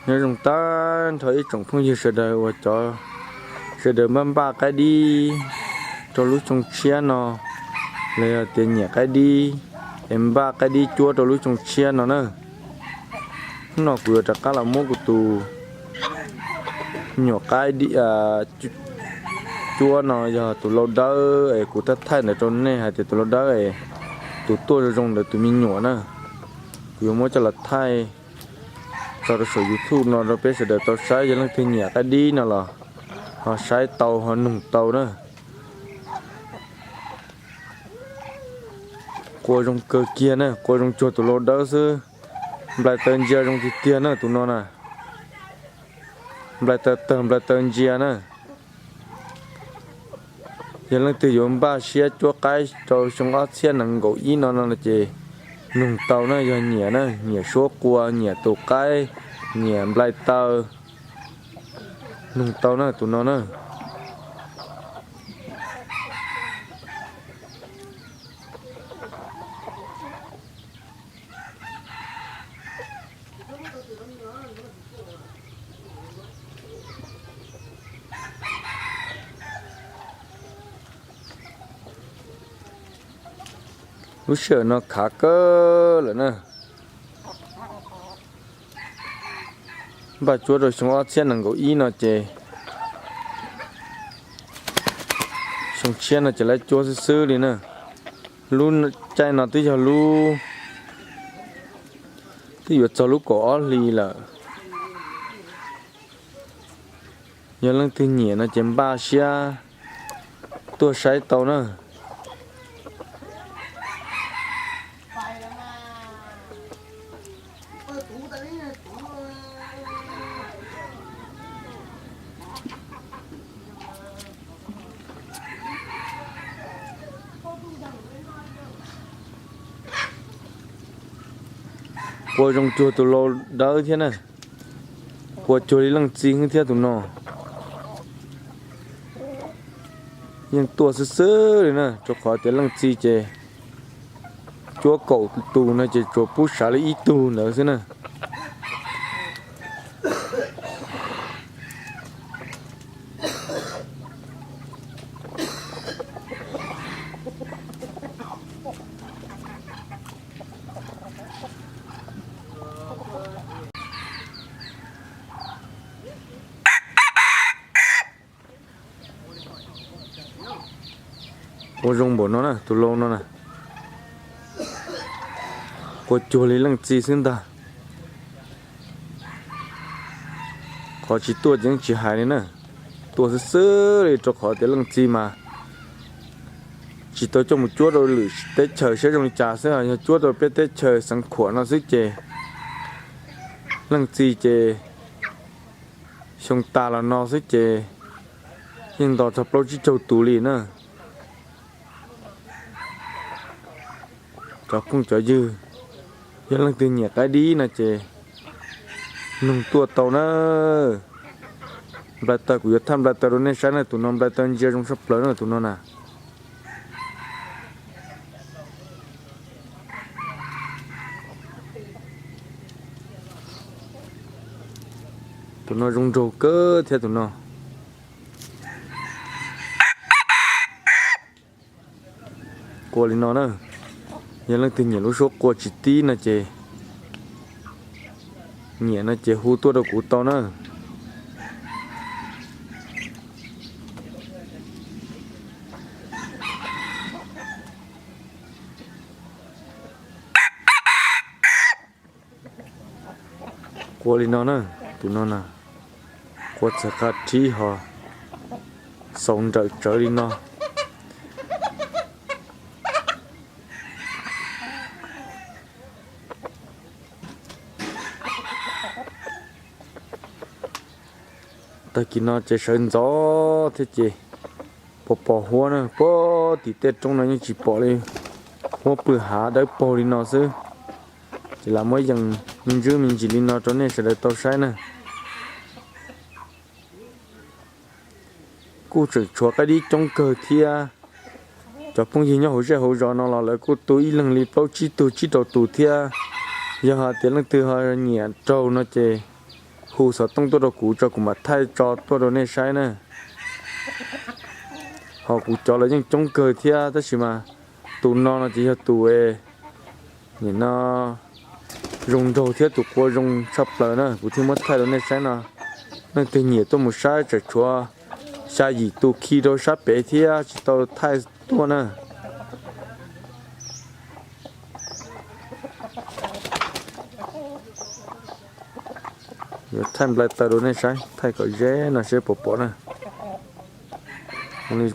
Nyob zoo tag nrho ib tsoom phooj ywg sawv daws uas cov sawv daws npaj npaj qaib dib rau lub xyoo tshiab no, los yog tias nyiam qaib dib es npaj qaib dib cuab rau lub xyoo tshiab no na. Hnub no kuv yuav rov qab los muab kuv tus me nyuam qaib cuab no yog tus lau dawb es kuv thaij thaij ntawd rau nej hais tias tus lau dawb es tus tuaj zoo zoo ntawd tus me nyuam na. Kuv yuav muab coj los thaij tso rau saum YouTube no rau peb sawv daws tau saib, yog leej twg nyiam qaib dib no los ho saib tau ho nug tau na. Qua zoo kawg kiag na, qua zoo cuag tus lau dawb xwb. Nplai taw ntsia zoo tiag tiag na tus no na. Nplai taw tawg nplai taw ntsia na. Yog leej twg yuav npaj siab cuab qaib rau xyoo ob txhiab nees nkaum ib no no ces nug tau na, yog nyiam na, nyiam suab qua, nyiam tus qaib, nyiam nplai taw, nug tau na tus no na. Lub sij hawm no khav kawg lawm na. Npaj cuab rau xyoo ob txhiab nees nkaum ib no ces xyoo tshiab no ces lawv cuab xwb xwb li na. Lub caij no twb yog lub, twb yuav txog lub kaum ob hlis lawm. Yog leej twg nyiam no ces npaj siab tuaj saib tau na. Qua zoo cuag tus lau dawb thiab na. Qua cuag li leej txiv thiab tus no. Yeej tuaj xwb xwb li na, rau qhov tias leej txiv ces cuab kaum tus no ces tsuas pub sav li ib tug ntawd xwb na. Qua zoo npaum no na, tus lau no na. Qua cuag li leej txiv xwb ntag. Qhov tsis tuaj ces yeej tsis hais li na. Tuaj xwb xwb li rau qhov tias leej txiv mas tsis tau coj mus cuab rau lwm teb chaws saib zoo li cas xwb, yog cuab rau peb teb chaws Xeev Khuam no xwb ces leej txiv ces xyoo tas los no xwb ces yeej nto txog plaub tsib caug tus li na. Cov phooj cov ywg, yog leej twg nyiam qaib dib no ces nug tuaj tau na. Nplai taw kuv yuav thaij nplai taw rau nej saib na, tus no nplai taw ntsia zoo tshaj plaws na tus no na. Tus no zoo nraug kawg thiab tus no. Qua li no na, yog leej twg nyiam lub suab qua tsis tib no ces, nyiam no ces hu tuaj rau kuv tau na. Qua li no na, tus no na, qua txawv qab rhib ho xaus nrawm tsawv li no. Tag kis no ces sawv ntxov thiab ces pos pos huab na, puag tim tej roob no yeej tsis pom li, huab pw hav dawb paug li no xwb. Ces lam muab yees me ntsis me ntsis li no rau nej sawv daws tau saib na. Kuj tseem tshuav qaib dib coob kawg thiab. Cov phooj ywg nyob hauv zej hauv zos no los lawv kuj tu ib leeg li plaub tsib tug tsib rau tus thiab. Yog hais tias leej twg ho nyiam raug no ces hu xov tooj tuaj rau kuv tso kuv mam thaij tso tuaj rau nej saib na. Ho kuv cov los yeej coob kawg thiab tab sis mas tus no no ces yog tus nim no zoo nraug thiab tus qua zoo tshaj plaws na kuv thiaj muab thaij rau nej saib no. Leej twg nyiam tuaj mus saib tseem tshuav xya yim tus khi rau sab pem thiab tsis tau thaij tuaj na. Yuav thaij nplai taws rau nej saib, thaij kom ze no seb puas pom na. Li